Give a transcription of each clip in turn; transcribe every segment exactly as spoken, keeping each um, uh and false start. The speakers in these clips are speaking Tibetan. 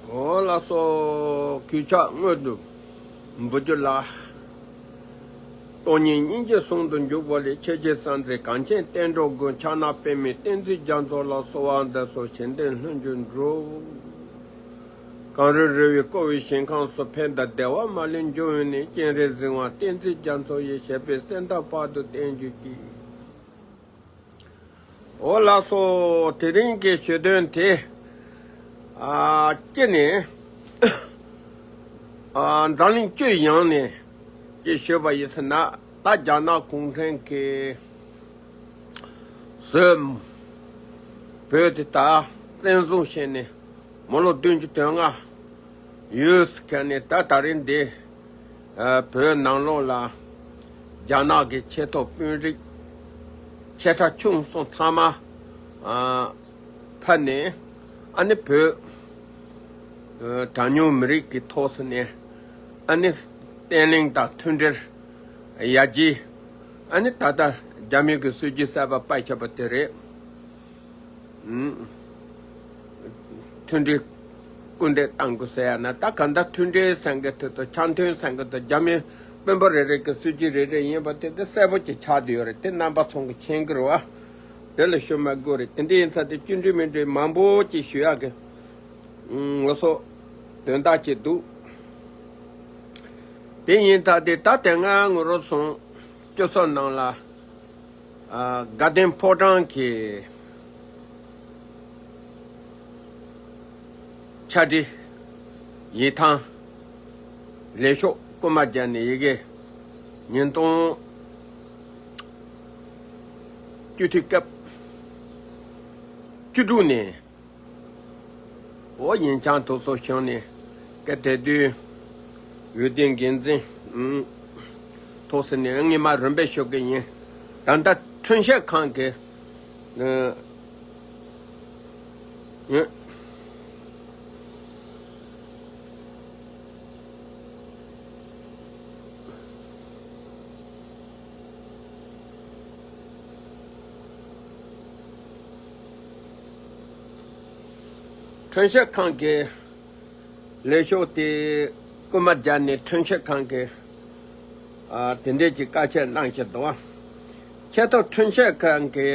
འོ་ལགས་སོ། གུས་ཕྱག་སྔོན་དུ་འབུལ་རྒྱུ་ལགས། སྟོང་ཉིད་སྙིང་རྗེ་ཟུང་དུ་འཇུག་པ་ལས། ཆེ་ཆེ་ས་འཛིན་གངས་ཅན་བསྟན་འགྲོ་མགོན། ཕྱག་ན་པདྨོའི་བསྟན་འཛིན་རྒྱ་མཚོ་ལ། གསོལ་བ་འདེབས་སོ་བྱོན་དང་ལྷུན་གྱིས་འགྲོ། གངས་རི་ར་བས་བསྐོར་བའི་ཞིང་ཁམས་སུ། ཕན་དང་བདེ་བ་མ་ལུས་འབྱུང་བའི་གནས། སྤྱན་རས་གཟིགས་དབང་བསྟན་འཛིན་རྒྱ་མཚོ་ཡི། ཞབས་པད་སྲིད་མཐའི་བར་དུ་བརྟན་གྱུར་ཅིག་འོ་ལགས་སོ། དེ་རིང་གི་ཞུ་དོན་དེ། ཨ། སྤྱི་ནས། ཨ། འཛམ་གླིང་སྤྱི་ཡོངས་ནས་ཅིག་ཞུས་པ་ཡིན་ཟེར་ན། ད་རྒྱ་ནག་གུང་ཁྲན་གྱིས་བཟོས། བོད་དེ་ད་བཙན་བཟུང་བྱས་ནས་མི་ལོ་བདུན་ཅུ་དོན་ལྔ་ཡོད་ཟེར་མཁན་ནས། ད་ད་རིང་འདི། ཨ། བོད་ནང་ལོགས་ལ་རྒྱ་ནག་གི་ཆེས་མཐོ་དཔོན་རིགས་ཆེ་ཕྲ་ཆུང་གསུམ་ཚང་མ། ཨ། ཕར་ནས། ཨ་ནི་བོད། ཨ། གྲངས་ཉུང་མི་རིགས་ཀྱི་ཐོག་སུ་ནས། ཨ་ནི་བརྟན་ལྷིང་དང་མཐུན་སྒྲིལ་ཡར་རྒྱས། ཨ་ནི་ད་ལྟ་རྒྱ་མི་གི་སྲིད་ཇུས་གསར་པ་ཕར་ཁྱབ་པ་དེ་རེད། ཨུམ། མཐུན་སྒྲིལ་སྐུལ་འདེད་གཏང་དགོས་ཟེར་ཡ་ན། ད་ག་འདྲ་མཐུན་སྒྲིལ་ཟེར་མཁན་དེ་དང་འཆམ་མཐུན་ཟེར་མཁན་དེ། རྒྱ་མི་དཔོན་པོ་རེ་རེ་གི་སྲིད་ཇུས་རེ་རེ་ཡིན་པ་དེ་དེ་གསལ་པོ་ཅིག་ཆགས་བསྡད་ཡོད་རེད། དེ་རྣམ་པ་ཚོ་གིས་མཁྱེན་གྱི་རེད་བ། དེ་ལ་ཞུ་མ་དགོས་རེད། དེ་འདྲ་ཡིན་ཙང་དེ་བཅུད་འདྲི་མི་འདྲི་མང་པོ་ཅིག་ཞུ་ཡག་གི། ཨུམ། ངོ་སོ་དོན་དག་ཅིག་འདུག་དེ་ཡིན་ཙང་དེ་ད་དེ་སྔ་ང་རང་ཚོ་སྤྱི་ཚོགས་ནང་ལ། ཨ། དགའ་ལྡན་ཕོ་བྲང་གི་ཕྱག་བྲིས་ཡིག་ཐང་ལས་ཤོག་རྐུ་མ་བརྒྱབ་ནས་ཡི་གེ་ཉིས་སྟོང་བཅུ་དྲུག་སྐབས་བཅུ་དྲུག་ནས། འོ། ཡིན་ཀྱང་དུ་སོ་བྱུང་ནས་སྐད་དེ་དུས་འོས་བསྡུའི་འགན་འཛིན། ཨུམ། ཐོག་སུ་ནས་ངས་མ་རིམ་པས་ཞུ་གི་ཡིན། ད་ལྟ་ཁྲིམས་ཞིབ་ཁང་གི། ཨ། ཡིན། ཁྲིམས་ཞིབ་ཁང་གི་ལས་ཤོག་དེ་རྐུ་མ་བརྒྱབ་ནས་ཁྲིམས་ཞིབ་ཁང་གི། ཨ། དེ་འདྲས་ཀྱི་བཀའ་ཆད་གནང་བཞིན་འདུག་བ། ཆེས་མཐོ་ཁྲིམས་ཞིབ་ཁང་གི།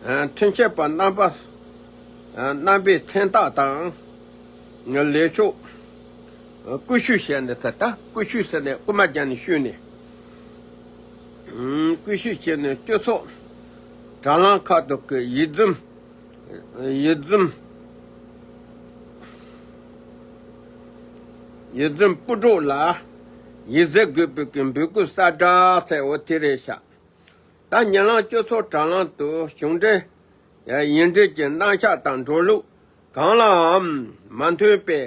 ཨ། ཁྲིམས་ཞིབ་པ་རྣམ་པ། ཨ། རྣམ་པའི་མཚན་རྟགས་དང་། ལས་ཤོག་ཀུ་ཤུ་བྱས་ནས་ཟེར། ད་ཀུ་ཤུ་ཟེར་ནས་རྐུ་མ་བརྒྱབ་ནས་བཤུས་ནས། ཨུམ། ཀུ་ཤུ་བྱས་ནས་སྤྱི་ཚོགས་དྲ་ལམ་ཁག་ཏུ་གི་ཡིག་རྫུན། ཡིག་རྫུན། ཡིག་རྫུན་སྤུ་གྲོགས་ལ་ཡིག་གཟེར་དགོས་པའི་གི་འབོད་སྐུལ་གསལ་བསྒྲགས་ཟེར། འོ་དེ་རེད་ཤག་ད་ཉེ་ལམ་སྤྱི་ཚོགས་དྲ་ལམ་དུ་གཞུང་འབྲེལ་ཡིག་འབྲེལ་གྱི་རྣམ་གཞག་དང་འགྲོ་ལུགས་གང་ལའང་མ་མཐུན་པའི་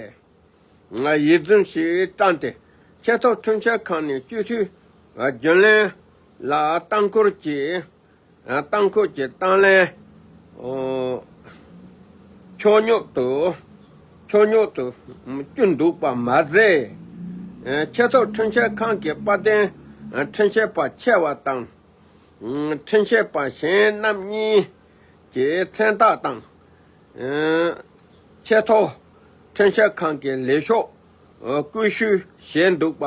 ཡིག་རྫུན་ཞིག་བཀྲམ་སྟེ། ཆེས་མཐོ་ཁྲིམས་ཞིབ་ཁང་ནས་སྤྱི་འཐུས་རྒྱུན་ལས་ལ་ལྟ་སྐོར་གྱི། ལྟ་སྐོར་གྱི་དང་ལེན། ཨོ། ཆོས་ཉོག་ཏུ། ཆོས་ཉོག་ཏུ་བསྐྱུར་འདུག་པ་མ་ཟད། ཆེས་མཐོ་ཁྲིམས་ཞིབ་ཁང་གི་དཔལ་ལྡན་ཁྲིམས་ཞིབ་པ་ཆེ་བ་དང་། ཁྲིམས་ཞིབ་པ་གཞན་རྣམ་གཉིས་ཀྱི་མཚན་རྟགས་དང་། ཆེས་མཐོ་ཁྲིམས་ཞིབ་ཁང་གི་ལས་ཤོག་བཀོད་ཞུ་བྱས་འདུག་པ།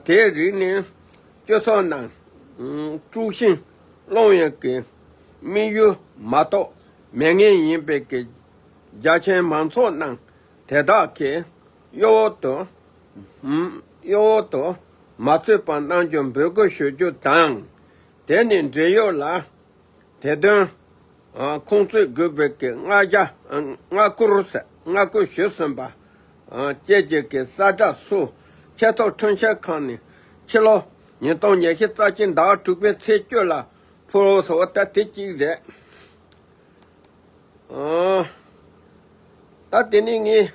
དེའི་རིགས་ནི་སྤྱི་ཚོགས་ནང་དཀྲུག་ཤིང་སློང་ཡག་གི་དམིགས་ཡུལ་མ་གཏོགས་མེད་ངེས་ཡིན་པའི་གི་རྒྱ་ཆེན་མང་ཚོགས་ནང་དེ་དག་གི་གཡོ་འོག་ཏུ། ཨུམ། གཡོ་འོག་ཏུ་མ་ཚུད་པ་གནང་རྒྱུ་འབོད་སྐུལ་ཞུ་རྒྱུ་དང་། དེ་ནི་འབྲེལ་ཡོད་ལ་དེ་དོན་ཁུངས་བཙུན་དགོས་པའི་གི་མངའ་རྒྱ། མངའ་བཀུར་ཟེར། མངའ་བཀུར་ཞུས་ཟིན་པ་བཅས་ཀྱི་གི་གསལ་བསྒྲགས་སུ། ཆེས་མཐོ་ཁྲིམས་ཞིབ་ཁང་ནས་ཕྱི་ལོ་ཉིས་སྟོང་ཉི་ཤུ་རྩ་གཅིག་ཟླ་བ་དྲུག་པའི་ཚེས་བཅུ་ལ་ཕུལ་ཟེར་བ་ད་དེ་གཅིག་རེད། ཨོ། ད་དེ་ནས་ངས་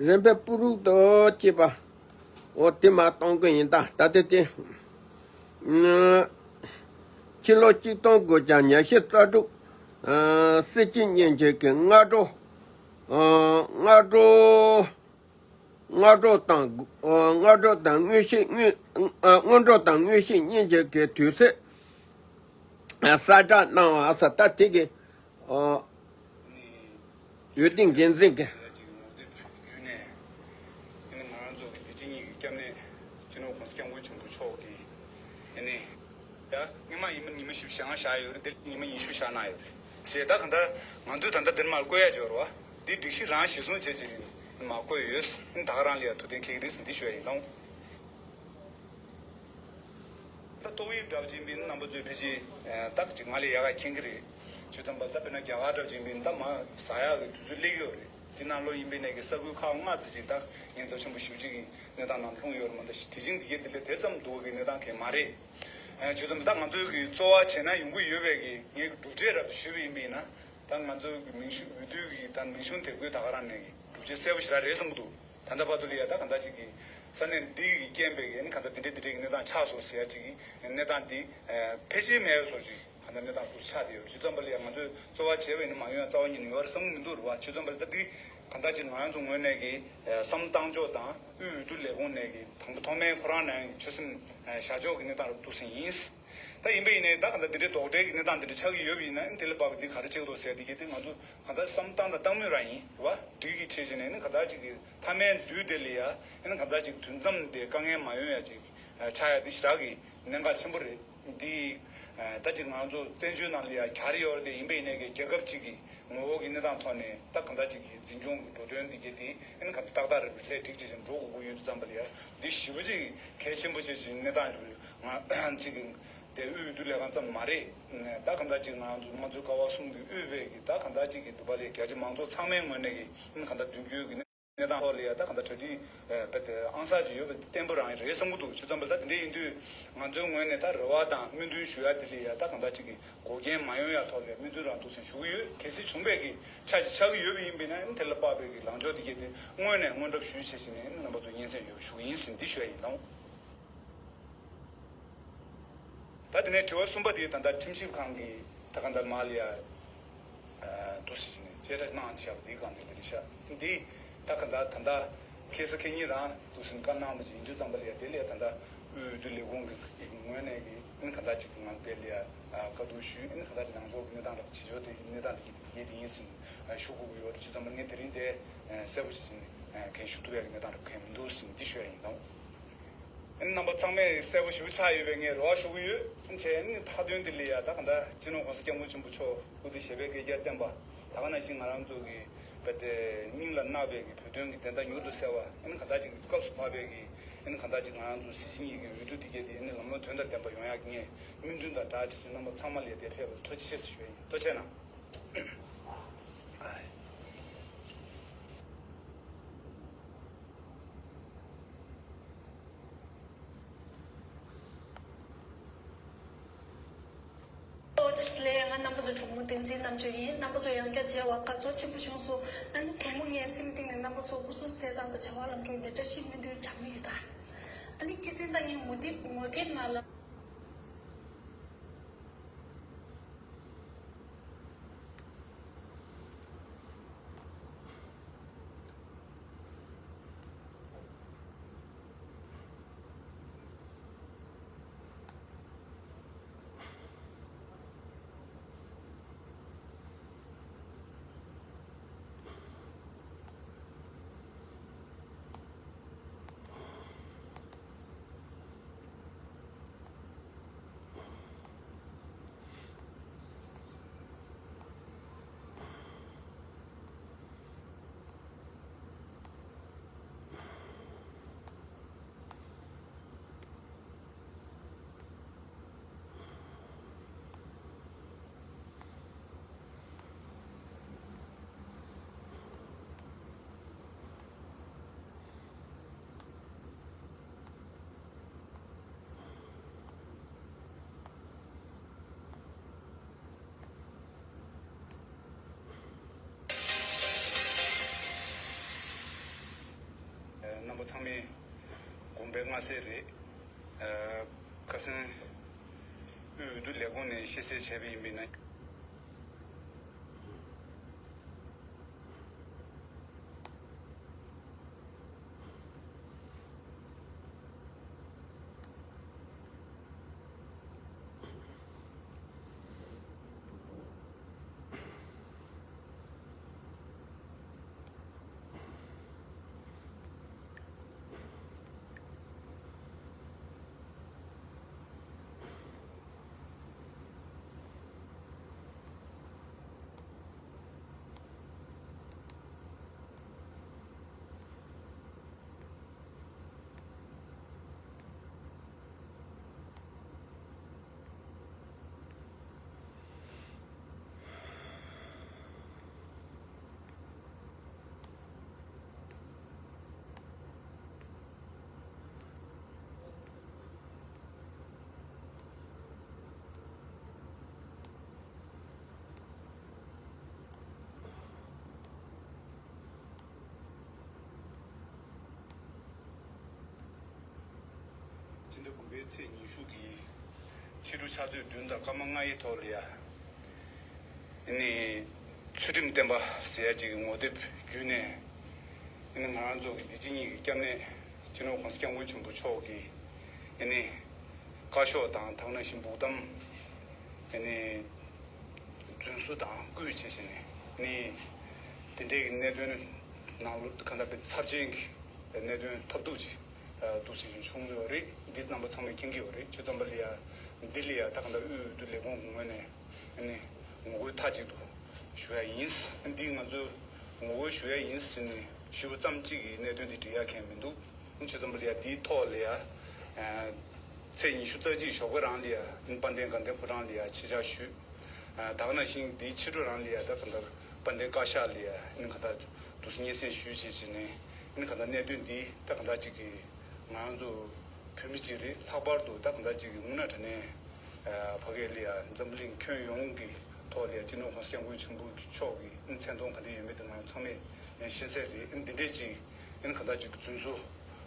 རིམ་པས་སྤུ་རུག་ཏུ་བྱས་པ། འོ་དེ་མར་གཏོང་གི་ཡིན། ད་ད་དེ་དེ། ཨ། ཕྱི་ལོ་གཅིག་སྟོང་དགུ་བརྒྱ་ཉི་ཤུ་རྩ་དྲུག་ཨ། སྲིད་སྤྱི་གཉིས་ཀྱི་གི་སྔ་དྲོ། ཨ། སྔ་དྲོ། སྔ་དྲོ་དང་། ཨ། སྔ་དྲོ་དང་དངོས་གཞི་དངོས། ཨ། སྔོན་འགྲོ་དང་དངོས་གཞི་གཉིས་ཀྱི་གི་དུས་ཚོད་གསལ་བསྒྲགས་གནང་བ་ཟེར། ད་དེ་གི། ཨ། འོས་བསྡུའི་འགན་འཛིན་གྱི་ བཞག་ཡོད་རེད། འདིར་ཉི་མ་ཉི་ཤུ་བཞག་གནང་ཡོད་རེད། ཞེས་ད་ག་འདྲ་ང་ཚོས་ད་ལྟ་འདིར་མར་བཀོད་ཡ་འབྱོར་བ་འདི་སྒྲིག་གཞི་རང་གཞི་བཟུང་བྱས་ཅིག་རེད། མར་བཀོད་ཡོད། ད་ག་རང་ལ་ཡ་ཐུགས་གཏན་འཁེལ་གྱི་རེད་འདི་ཞུ་ཡ་ཡིན་ལགས། ད་ཏོག་དབྱིབས་འདྲ་བ་ཅིག་ཡིན་པའི་རྣམ་པ་ཚོས་ཕལ་ཆེར་ཏག་ཅིག་ང་ལས་ཡག་ག་མཁྱེན་གྱི་རེད། བྱས་ཙང་ད་དཔེར་ན་རྒྱ་གར་འདྲ་བ་ཅིག་ཡིན་པའི་ད་མར་ཟ་ཡག་གི་དུས་ཚོད་སླེབས་ཡོད་རེད། དེ་ནང་ལོགས་ཡིན་པའི་ནས་ཀྱི་ས་ཁུལ་ཁག་ལྔ་ཙམ་ཅིག་ད་ཉེན་ཚབས་ཆེན་པོ་ཞེ་པོ་ཅིག་གི་གནས་སྟངས་ནང་ལྷུང་ཡོད་རེད་མ་གཏོགས་དེ་བཞིན་དེ་གའི་དེ་ལས་དེ་ཙམ་སྡུག་གི་གནས་སྟངས་གང་ཡང་མ་རེད། བྱས་ཙང་ད་ང་ཚོའི་གི་རྩོལ་བ་བྱས་ན་ཡོང་གི་ཡོད་པའི་གི་ངའི་གི་གྲུབ་འབྲས་རབ་ཏུ་ཞུས་པ་ཡིན་པ་ཡིན་ན། ད་ང་ཚོའི་གི་མིང་གཞུང་འོས་བསྡུ་གི་ད་མིང་གཞུང་དེབ་འགོད་ད་ག་རང་ནས་གི་གྲུབ་འབྲས་གསལ་པོ་ཞེ་དྲག་རེད་བསམ་གྱི་འདུག་ད་ལྟ་བར་དུ་ལ་ཡ་ད་ག་འདྲ་ཅིག་གི་ས་གནས་འདི་གི་རྐྱེན་པས་གི་ཨ་ནི་ག་འདྲ་འདི་འདྲ་འདི་འདྲ་གི་གནས་སྟངས་ཆགས་སོང་ཟེར་ཡ་ཅིག་གི་གནས་སྟངས་འདི་ཕལ་ཆེར་མེད་པའི་བཟོ་ཅིག་ག་འདྲ་གནས་སྟངས་འདུག་ཆགས་བསྡད་ཡོད། བྱས་ཙང་པ་ལ་ཡ་ང་ཚོས་རྩོལ་བ་བྱས་པ་ཡིན་ན་མ་ཡོང་ཡ་རྩ་བ་ཉིད་ནས་ཡོད་རེད་བསམ་གྱི་མི་འདུག་རེད་བ། བྱས་ཙང་པ་ལ་ད་འདི་ག་འདྲ་ཅིག་ང་རང་ཚོ་ངོས་ནས་གི་བསམ་བློ་བཏང་ཕྱོགས་དང་དབུས་འོས་བསྡུ་ལས་ཁུངས་ནས་གི་དང་པོ་ཐོག་མའི་ཁོ་རང་ནས་ཆོད་སེམས་བཞག་ཕྱོགས་ཀྱི་གནས་སྟངས་རབ་ཏུ་ཟིན་ཡིན། ད་ཡིན་པ་ཡིན་ནའི་ད་ག་འདྲ་འདི་འདྲའི་ལྡོག་འབྲེལ་གྱི་གནས་སྟངས་འདི་འདྲ་ཆགས་ཀྱི་ཡོད་པ་ཡིན་ན་ཨ་ནི་དེ་ལ་དཔག་པའི་འདི་ག་རེ་བྱེད་དགོས་ཟེར་འདི་གལ་ཏེ་ང་ཚོ་ག་འདྲ་བསམ་བཏང་དང་བཏང་མུས་རང་ཡིན་རེད་བ། འགྲིག་གི་ཆེད་བྱས་ནས་ཨ་ནི་ག་འདྲ་ཅིག་གི་མཐའ་མའི་དུས་དེ་ལ་ཡ་ཨ་ནི་ག་འདྲ་ཅིག་དུས་མཚམས་དེ་དཀའ་ངལ་མ་ཡོང་ཡ་ཅིག་ཆགས་ཡ་འདི་ཞེ་དྲག་གི་གནད་འགག་ཆེན་པོ་རེད། འདི་ད་ཅིག་ང་ཚོ་བཙན་བྱོལ་ནང་ལ་ཡ་ག་རེ་ཡོད་རེད་དེ་ཡིན་པ་ཡིན་ནའི་གི་རྒྱལ་ཁབ་ཅིག་གི་ངོ་བོ་གི་གནས་སྟངས་ཐོག་ནས་ད་ག་འདྲ་ཅིག་གི་འཛིན་སྐྱོང་གི་འགྲོ་དོན་འདི་གལ་ཏེ་ཨ་ནི་ག་འདྲ་ཏག་ཏག་རེད་ལྷད་འགྲིག་ཅིག་བྱས་འགྲོ་དགོས་ཀྱི་ཡོད་དུས་ཙམ་པ་ལ་ཡ་འདི་ཞེ་པོ་ཅིག་གལ་ཆེན་པོ་ཆེ་ཞིག་གནས་སྟངས་རེད། ང་ཅིག་གི་དེ་དབུས་འོས་བསྡུ་ལས་ཁང་ཙམ་མ་རེད། ད་ག་འདྲ་ཅིག་ང་ཚོ་དམངས་གཙོའི་ཀ་བ་གསུམ་གྱི་དབུས་པའི་གི་ད་ག་འདྲ་ཅིག་གི་འདུག་པ་ལས་རྒྱ་ཆེ་མང་ཚོགས་ཚང་མའི་ངོས་ནས་གི་ཨ་ནི་ག་འདྲ་མདུན་སྐྱོད་ཀྱི་གནས་སྟངས་ཐོག་ལ་ཡ་ད་ག་འདྲ་གྲ་སྒྲིག་དཔེ་དེ་ཨང་གསར་ཅིག་ཡོད་པ་བརྟན་པོ་རང་རེད་བསམ་གྱི་འདུག་བྱས་ཙང་པ་ད་དེ་འདྲ་ཡིན་དུས་ང་ཚོའི་ངོས་ནས་ད་རེ་བ་དང་སྨོན་འདུན་ཞུ་ཡ་དེ་ལ་ཡ་ད་ག་འདྲ་ཅིག་གི་འགོག་རྐྱེན་མ་ཡོང་ཡ་ཐོག་ལ་སྨོན་འདུན་རང་འདུག་སེ་ཞུ་གི་ཡོད། གལ་སྲིད་བྱུང་བའི་གི་ཆ་ཅིག་ཆགས་ཀྱི་ཡོད་པ་ཡིན་པས་ན་དེ་ལ་དཔག་པའི་གི་ལངས་ཕྱོགས་དེ་གལ་ཏེ་སྔོན་ནས་སྔོན་གྲབས་ཞུས་བྱས་ཤིང་ནས་རྣམ་པ་ཚོ་སྙན་སེང་ཡོད་པ་ཞུ་གི་ཡིན་ཟེར་འདི་ཞུ་ཡ་ཡིན་ལགས། ད་དེ་ནས་དྲི་བ་གསུམ་པ་དེ་ད་ལྟ་ཁྲིམས་ཞིབ་ཁང་གི་ད་ག་འདྲ་མ་ལ་ཡ་འདུག་སེ་བྱས་ནས་བཅད་ཁྲ་གནང་བཞག་པ་འདིའི་སྒང་དེ་འདི་རེད་ཤག་འདི་ད་ག་འདྲ་ད་ལྟ་ཁ་སང་ཁ་ཉིན་རང་འདུག་སེ་བཀའ་གནང་བ་ཅིག་ཡིན་དུས་ཙམ་པ་ལ་ཡ་དེ་ལ་ཡ་ད་ལྟ་དབུས་འོས་བསྡུ་ལས་ཁུངས་ཀྱི་ངོས་ནས་ཀྱི་ཨ་ནི་ག་འདྲ་ཅིག་གི་ངང་དེ་ལ་ཡ་བཀའ་བསྡུར་ཞུས། ཨ་ནི་ག་འདྲ་ཅིག་ལངས་ཕྱོགས་ཀྱི་གནས་སྟངས་རབ་བྱེད་ཕྱོགས་དེ་གནས་སྟངས་དེ་གི་དེ་གས་དེ་ཡིན་ཟེར་ཞུ་དགོས་ཀྱི་ཡོད་རེད། བྱས་ཙང་པ་ངས་དེ་རིང་དེ་གསལ་པོ་ཞིག་བྱས་ནས་གན་ཞུ་ཐུབ་ཡ་གི་གནས་སྟངས་རབ་གང་ཡང་མི་འདུག་ཟེར་འདི་ཞུ་ཡ་ཡིན་ལགས། རྣམ་པ་ཚང་མས་གསལ་པོ་ཞེ་པོ་ཆགས་ཡོད་པའི་ངས་རེ་བ་ཞུ་གི་ཡོད། བྱས་ནས་མཐའ་དོན་འདི་ལ་ཡ་ད་ག་འདྲ་སྤྱི་ནོར་༸གོང་ས་༸སྐྱབས་མགོན་ཆེན་པོ་མཆོག་སྐུ་ཚེ་ཞབས་པད་བསྐལ་བརྒྱར་བརྟན་པ། ད་ག་ནང་བཞིན་ང་རང་ཚོ་གི་བོད་དེ་སྙིང་ལ་བརྣག་པའི་གི་བོད་དོན་གྱི་བདེན་མཐའ་མྱུར་དུ་གསལ་བ། ཨ་ནི་ག་འདྲ་ཅིག་སྐབས་སུ་བབས་པའི་གི་ཨ་ནི་ག་འདྲ་ཅིག་ང་རང་ཚོ་སྲིད་སྤྱི་གཉིས་ཀྱི་འོས་བསྡུ་འདི་གས་དེ་ཨ་ནི་ལམ་ལྷོང་དོན་དང་ལྡན་པ་ཡོང་ཡག་གི་ངས་སྨོན་འདུན་དང་སྦྲགས་ཅིག་རྣམ་པ་ཚང་མ་ལ་ཡ་དེ་ཕེབས་པར་ཐུགས་རྗེ་ཆེ་ཟེར་ཞུ་ཡ་ཡིན། ཐུགས་རྗེ་གནང་། ཨོ་བཀྲ་ཤིས་བདེ་ལེགས། ང་རྣམ་པ་ཚོའི་གྲོགས་མོ་བསྟན་འཛིན་རྣམ་དཔྱོད་ཡིན། རྣམ་པ་ཚོ་ཡང་བསྐྱར་མཇལ་བར་དགའ་ཚོར་ཆེན་པོ་བྱུང་སོང་། ཨ་ནི་གུས་མོ་ངས་སེམས་གཏིང་ནས་རྣམ་པ་ཚོ་སྐུ་གཟུགས་གསལ་ཐང་དང་བྱ་བ་ལམ་འགྲོ་ཡིན་པའི་བཀྲ་ཤིས་སྨོན་འདུན་གྲངས་མེད་ཡོད་ད། ཨ་ནི་ཁ་སང་ད་ངས་ངོ་དེབ་ངོ་དེབ་ནང་ལ། རྣམ་པ་ཚང་མས་དགོངས་པའི་མངའ་གསལ་རེད། ཁ་སང་དབུས་འོས་བསྡུ་ལས་ཁུངས་ནས་ཤེས་གསལ་བྱས་པ་ཡིན་པས་ན། ཕྱི་ཟླ་དགུ་པའི་ཚེས་ཉི་ཤུ་གི་ཕྱི་དྲོ་ཕྱག་ཚོད་བདུན་དང་སྐར་མ་ལྔའི་ཐོག་ལ་ཡ། ཨ་ནི། ཚུལ་ཁྲིམས་བསྟན་པ་ཟེར་ཡ་ཅིག་གི་ངོ་དེབ་བརྒྱུད་ནས། ཨ་ནི་ང་རང་ཚོ་གི་འདི་ཕྱི་གཉིས་ཀྱི་སྐྱབས་གནས་སྤྱི་ནོར་༸གོང་ས་༸སྐྱབས་མགོན་ཆེན་པོ་མཆོག་གི་ཨ་ནི། བཀའ་ཤོག་དང་དེ་ནང་བཞིན་འབུག་གཏམ། ཨ་ནི། རྫུན་བཟོ་དང་བརྐུས་བྱས་བྱས་ནས་ནི། དེ་འདྲའི་གི་གནད་དོན་ནང་ལོ་གང་ལྟར་དཔེ་ཚབས་ཆེན་གྱི་གནད་དོན་ཐབས་སྡུག་ཅིག་འདུག་སེ་བྱུང་ཡོད་རེད། འདི་རྣམ་པ་ཚང་མས་མཁྱེན་གྱི་ཡོད་རེད། བྱས་ཙང་པ་ལ་ཡ། འདི་ལ་ཡ་ད་གང་ལྟར་དབུས་འོས་བསྡུ་ལས་ཁུངས་ཀྱི་ངོས་ནས་ནི་ངོ་རྒོལ་མཐའ་གཅིག་ཏུ་ཞུ་ཡ་ཡིན། འདི་ང་ཚོས་ངོ་རྒོལ་ཞུ་ཡ་ཡིན་ཟེར་ནས་ཞུས་པ་ཙམ་གཅིག་གིས་གནད་དོན་འདི་འགྲིག་ཡ་གང་ཡང་མི་འདུག་བྱས་ཙང་པ་ལ་ཡ་འདིའི་ཐོག་ལ་ཡ། ཚེས་ཉི་ཤུ་རྩ་གཅིག་ཞོགས་པ་རང་ལ་ཡ་དཔལ་ལྡན་དགའ་ལྡན་ཕོ་བྲང་ལ་ཡ་ཆེད་བཅར་ཞུས། ད་ག་ནང་བཞིན་འདིའི་ཕྱི་དྲོ་རང་ལ་ཡ་ད་ག་འདྲ་དཔལ་ལྡན་བཀའ་ཤག་ལ་ཡ་ཨ་ནི་ག་འདྲ་འདུག་སེ་སྙན་སེང་ཞུས་བྱས་བྱས་ནས་ཨ་ནི་ག་འདྲ་གནད་དོན་འདི་ད་ག་འདྲ་ཅིག་གི་ང་རང་ཚོ་བོད་མི་གཅིག་རེད། ལྷག་པར་དུ་ད་ག་འདྲ་ཅིག་གི་དངོས་གནས་དྲང་གནས་ཕ་གི་ལ་ཡ་འཛམ་བུ་གླིང་ཁྱོན་ཡོངས་ཀྱི་ཐོག་ལ་ཡ་སྤྱི་ནོར་༸གོང་ས་༸སྐྱབས་མགོན་ཆེན་པོ་མཆོག་གི་ཨ་ནི་མཚན་མཐོང་ག་འདྲ་ཡོད་མེད་དེ་ང་རང་ཚང་མས་ཤེས་གསལ་རེད། ཨ་ནི་འདི་འདྲས་ཅིག་ཨ་ནི་གང་ལྟར་ཅིག་རྫུན་བཟོ།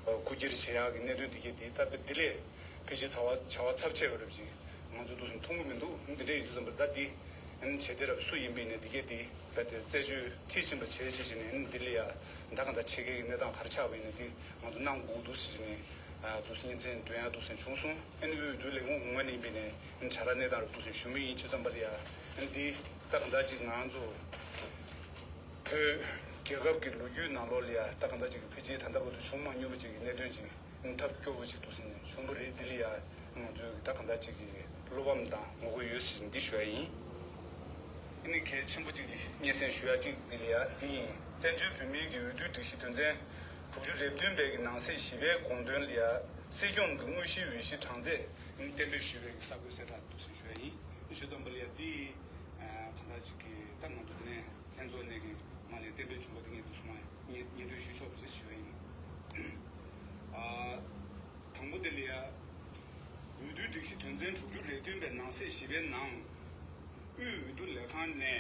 རྐུ་འཁྱེར་བྱེད་ཡག་གི་གནད་དོན་འདི་གས་འདི་ད་དཔེ་འདི་ལས་ཕལ་ཆེར་བྱ་བ་བྱ་བ་ཚབས་ཆེ་བ་རབ་ཅིག་ང་ཚོ་འདུག་སེ་མཐོང་གི་མི་འདུག་འདི་འདྲ་ཡིན་དུས་ཙམ་པར་ད་འདི་ཨ་ནི་བྱེད་བདེ་རབ་སུ་ཡིན་པ་ཡིན་ནའི་འདི་གས་འདི་ད་དེ་རྩད་གཅོད་མཐིལ་ཕྱིན་པ་བྱས་ཤེས་བྱས་ནས་ཨ་ནི་འདི་ལ་ཡ་ད་གང་ལྟར་ཕྱི་རྒྱལ་གྱི་གནས་སྟངས་ག་རེ་ཆགས་པ་ཡིན་ནའི་འདི་ང་ཚོ་གནང་དགོས་འདུག་ཟེར་ནས་འདུག་སེ་སྙན་སེང་འདོན་ཡག་འདུག་སེ་བྱུང་སོང་། ཨ་ནི་དབུས་འོས་བསྡུ་ལས་ཁུངས་ངོས་ནས་ཡིན་པ་ཡིན་ནའི་ཨ་ནི་བྱ་ར་གནས་སྟངས་རབ་འདུག་སེ་ཞུ་མུས་ཡིན། བྱས་ཙམ་པར་ཡ་ཨ་ནི་འདི་ད་གང་ལྟར་ཅིག་ང་ཚོ་བོད་རྒྱལ་ཁབ་ཀྱི་ལོ་རྒྱུས་ནང་ལོགས་ལ་ཡ་ད་གང་ལྟར་ཅིག་གི་ཕལ་ཆེར་ད་ལྟ་བར་དུ་བྱུང་མ་མྱོང་བ་ཅིག་གི་གནད་དོན་ཅིག་ཐབས་སྐྱོ་བོ་ཅིག་འདུག་སེ་ནས་བྱུང་བ་རེད། འདི་ལ་ཡ་ང་ཚོས་ད་གང་ལྟར་ཅིག་གི་བློ་ཕམ་དང་ངོ་རྒོལ་ཡོད་ཟེར་འདི་ཞུ་ཡ་ཡིན། ཨ་ནི་གལ་ཆེན་པོ་ཅིག་གི་སྙན་སེང་ཞུ་ཡ་ཅིག་འདི་ལ་ཡ་འདི་ཡིན། བཙན་བྱོལ་བོད་མིའི་གི་འོས་བསྡུའི་སྒྲིག་གཞི་དོན་ཚན་དྲུག་ཅུ་རེ་བདུན་པའི་གི་ནང་གསེས་བཞི་པའི་དགོངས་དོན་ལ་ཡ་སྲིད་སྐྱོང་གི་དངོས་གཞིའི་འོས་གཞི་གྲངས་ཚད་གཏན་འབེབས་ཞུས་པའི་གི་གསར་འགོད་གསལ་བསྒྲགས་འདུག་སེ་ཞུ་ཡ་ཡིན། ཞུ་ཙམ་པ་ལ་ཡ་འདི་གང་ལྟར་ཅིག་གི་ད་ང་ཚོ་འདི་ནས་ལྷན་ཚོགས་ནས་གི་མ་ལས་གཏན་འབེབས་བྱུང་བ་དེ་ངས་འདུག་སེ་མ་སྙན་སྙན་སྒྲོན་ཞུ་ཆོག་པ་རེད་ཞུ་ཡ་ཡིན། ཨ། དང་པོ་དེ་ལ་ཡ། འོས་བསྡུའི་སྒྲིག་གཞི་དོན་ཚན་དྲུག་ཅུ་རེ་བདུན་པའི་ནང་གསེས་བཞི་པའི་ནང་། དབུས་འོས་བསྡུ་ལས་ཁང་ནས་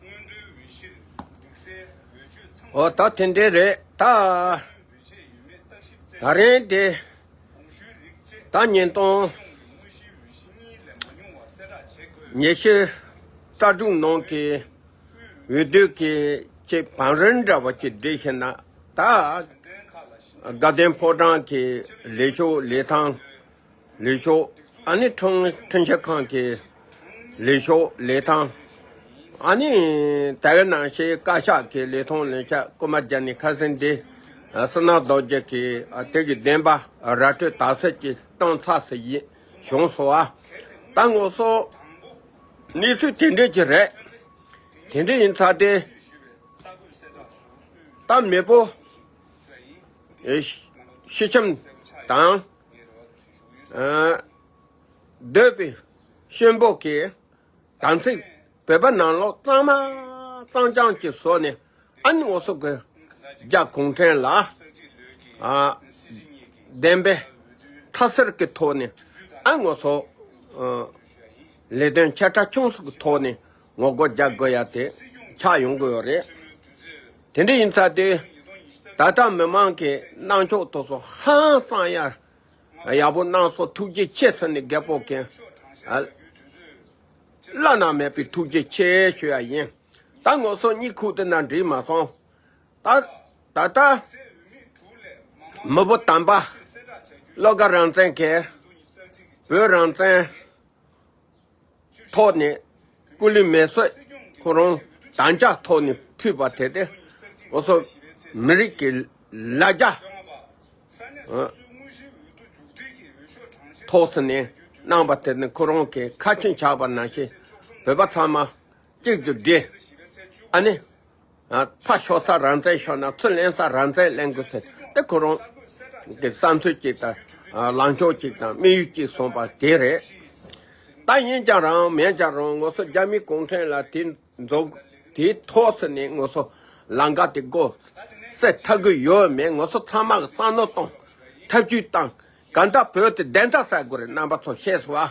སྔོན་འགྲོའི་འོས་གཞིར་འགྲིག་སའི་འོས་ཆོས་ཚང་མ། འོ་ད་དེ་འདྲས་རེད་ད། འབུལ་ཆད་ཡོད་མེད་བརྟག་ཞིབ་བཙལ་ད་རིང་དེ། གོང་ཞུས་རིགས་བཅས་ད་ཉིས་སྟོང་སྲིད་སྐྱོང་གི་དངོས་གཞིའི་འོས་གཞི་གཉིས་ལས་མ་ཉུང་བ་གསལ་བསྒྲགས་བྱེད་དགོས། ཉི་ཤུ་རྩ་དྲུག་ནང་གི་འོས་བསྡུ་གི་ཆེད་བང་རིམ་འདྲ་བ་ཅིག་བསྒྲིགས་ཤིང་ན་ད་དགའ་ལྡན་ཕོ་བྲང་གི་ལས་ཞུགས་ལས་ཐང་། ལས་ཞུགས། ཨ་ནི་ཁྲིམས་ཁྲིམས་ཞིབ་ཁང་གི་ལས་ཞུགས་ལས་ཐང་། ཨ་ནི་དེ་ག་ནང་བཞིན་བཀའ་ཤག་གི་ལས་ཐོག་ལས་ཤག་རྐུན་མ་རྒྱག་ནི་ཁ་སང་འདི་བསོད་ནམས་རྡོ་རྗེ་གིས་དེ་གི་བདེན་པ་ར་སྤྲོད་དག་སེལ་གྱི་གཏོང་ཚར་ཟིན་ཡིན་བྱུང་སོང་བ། ད་ངོ་སོ་གནས་ཚུལ་དེ་འདྲས་ཀྱི་རེད། དེ་འདྲས་ཡིན་ཚར་ཏེ་ད་མེས་པོ་ཨེ་ཤི་ཁྱིམ་དང་། ཨ། འདོད་པའི་གཤིན་པོ་གིས་དམ་ཚིག་བོད་པ་ནང་ལོགས་གཙང་མ་གཙང་རྐྱང་གི་བཟོ་ནས་ཨ་ནི་འོ་སོ་གི་རྒྱ་གུང་ཁྲན་ལ་ཨ་བདེན་པའི་མཐའ་གསལ་གྱི་ཐོག་ནས་ཨ་ངོ་སོ་ཨ་ལས་དོན་ཆེ་ཕྲ་ཆུང་སོགས་ཀྱི་ཐོག་ནས་ངོ་རྒོལ་རྒྱག་དགོས་ཡ་དེ་ཆགས་ཡོང་གི་ཡོད་རེད། དེ་འདྲ་ཡིན་ཙང་དེ་ད་ལྟ་མི་མང་གི་གནང་ཕྱོགས་དེ་ཚོ་ཧང་སང་ཡ། ཡག་པོ་གནང་སོང་། ཐུགས་རྗེ་ཆེ་ཟེར་ནས་རྒད་པོ་གན་ཨ་བླ་ན་མེད་པའི་ཐུགས་རྗེ་ཆེ་ཞུ་ཡ་ཡིན། ད་ངོ་སོ་གཉིད་ཁུག་དེ་ན་འགྲིག་མ་སོང་། ད་ད་ལྟ་མི་བུ་དམ་པ་བློ་དགའ་རང་བཙན་གན་བོད་རང་བཙན་ཐོག་ནས་སྐུ་ལུས་མེ་གསོད་ཁོ་རང་དམ་བཅའ་ཐོག་ནས་ཕུལ་བ་དེ་དེ་འོ་སོ་མི་རིགས་ཀྱི་ལ་རྒྱ་ཐོག་སུ་ནས་གནང་བ་དེ་ནི་ཁོ་རང་གི་ཁ་ཆེམས་བཞག་པ་ནང་བཞིན་བོད་པ་ཚང་མ་གཅིག་ཏུ་སྒྲིལ། ཨ་ནི། ཕར་ཤོག་ས་རང་བཙན་ཤོག་ན་ཚུར་ལེན་ས་རང་བཙན་ལེན་དགོས་ཟེར་དེ་ཁོ་རང་གི་བསམ་ཚུལ་གཅིག་དང་ལངས་ཕྱོགས་གཅིག་དང་དམིགས་ཡུལ་གཅིག་སོང་པ་དེ་རེད། ད་ཡིན་ཀྱང་རང་མེད་ཀྱང་རང་ངོ་སོ་རྒྱ་མི་གུང་ཁྲན་ལ་དེ་འཛོམས་དེའི་ཐོག་སུ་ནས་ངོ་སོ་ལམ་ཁ་དེ་བགོ་སེ་ཐར་གི་ཡོད་མེད་ངོ་སོ་ཚང་མ་གི་བསམ་བློ་གཏོང་ཐབས་ཇུས་བཏང་གང་ལྟར་བོད་དེ་བདེན་མཐའ་གསལ་དགོས་རེད། རྣམ་པ་ཚོ་ཤེས་སོང་ཨ།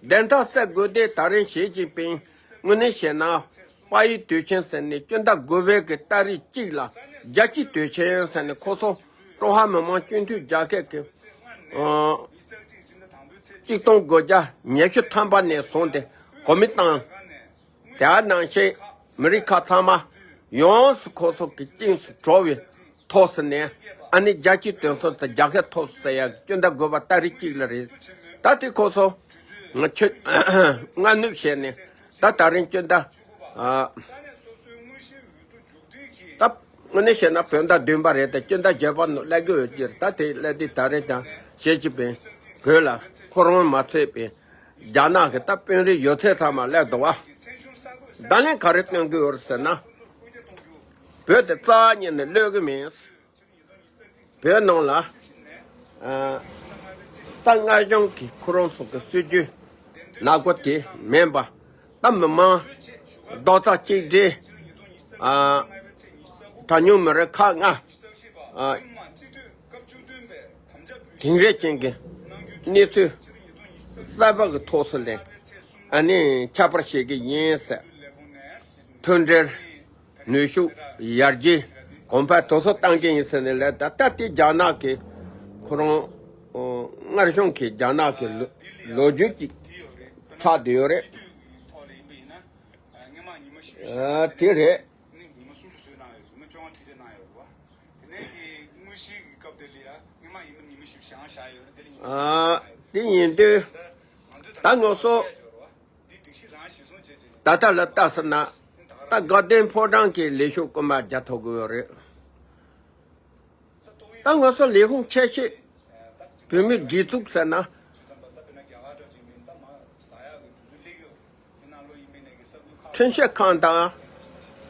བདེན་མཐའ་གསལ་དགོས་དེ་ད་རིང་ཞི་ཅིན་ཕིང་དངོས་གནས་བཤད་ན་དཔའ་ཡི་དུས་ཆེན་ཟེར་ནས་སྤྱི་ཟླ་དགུ་པའི་གི་ཏ་རིག་གཅིག་ལ་རྒྱལ་སྤྱིའི་དུས་ཆེན་ཟེར་ནས་ཁོ་ཚོ་ཀྲུང་ཧྭ་མི་དམངས་སྤྱི་འཐུས་རྒྱལ་ཁབ་ཀྱི་ཨ་ གཅིག་སྟོང་དགུ་བརྒྱ་ཉི་ཤུ་ཐམ་པ་ནས་བཟུང་སྟེ་གོ་མིན་ཏང་དེ་ནང་བཞིན་མི་རིགས་ཁག་ཚང་མ་ཡོངས་སུ་ཁོ་ཚོ་གི་དཀྱིལ་སུ་འགྲོ་བའི་ཐོག་སུ་ནས་ཨ་ནི་རྒྱལ་སྤྱིའི་དོན་ཚོགས་དང་རྒྱལ་ཁའི་ཐོག་སུ་ཟེར་ཡ་སྐྱོན་བརྡ་དགོས་པ་ཏ་རིག་གཅིག་ལ་རེད། ད་དེ་ཁོ་ཚོ་ང་ཁྱོད་སྔ་ནུབ་བྱས་ནས་ད་ད་རིང་སྐྱོན་བརྡ་ཨ། ད་དངོས་གནས་བཤད་ན་བོད་ཟླ་བདུན་པ་རེད་དེ་སྤྱི་ཟླ་བརྒྱད་པ་ནང་སླེབས་ཀྱི་ཡོད་ཀྱི་རེད། ད་དེ་སླེབས་དུས་ད་རེས་ཀྱང་ཞེ་གཅིག་པའི་བོད་ལ་ཁོ་རང་མ་ཚད་པའི་རྒྱ་ནག་གི་ད་དཔོན་རིགས་ཡོད་ཚད་ཚང་མ་སླེབས་འདུག་བ། བརྡ་ལན་ག་རེ་སྟོན་གྱི་ཡོད་རེད་ཟེར་ན། བོད་དེ་རྩ་བ་ཉིད་ནས་གློད་ཀྱི་མིན། བོད་ནང་ལ་ཨ་ད་སྔར་བྱུང་གི་ཁོ་རང་ཚོ་གི་སྲིད་ཇུས་ནག་པོ་དེ་མིན་པ། ད་མི་མང་རྡོག་རྩ་གཅིག་སྒྲིལ། ཨ་གྲངས་ཉུང་མི་རིགས་ཁག་ལྔ་ཨ་དེང་རབས་ཅན་གྱི་གནས་ཚུལ་གསར་པ་གི་ཐོག་སུ་ལས་ཨ་ནི་ཁྱབ་པར་བྱེད་ཀྱི་ཡིན་ཟེར། མཐུན་སྒྲིལ། ནུས་ཤུགས། ཡར་རྒྱས། གོང་འཕེལ་དེ་ཚོ་གཏང་གི་ཡིན་ཟེར་ནས་ལབ། ད་ལྟ་དེ་རྒྱ་ནག་གི་ཁོ་རང་ཨོ་སྔར་བྱུང་གི་རྒྱ་ནག་གི་ལོ་ལོ་རྒྱུས་ཅིག་ཆགས་བསྡད་ཡོད་རེད། ཨ་དེ་རེད། ཨ་དེ་ཡིན་དུས་ད་ང་ཚོ་ད་ལྟ་ལ་ལྟ་ཟེར་ན་ད་དགའ་ལྡན་ཕོ་བྲང་གི་ལས་ཤོག་རྐུན་མ་རྒྱག་ཐུབ་ཀྱི་ཡོད་རེད། ད་ང་ཚོ་ལས་ཁུངས་ཆེ་ཤོས་བོད་མིའི་སྒྲིག་འཛུགས་ཟེར་ན། ཁྲིམས་ཞིབ་ཁང་དང་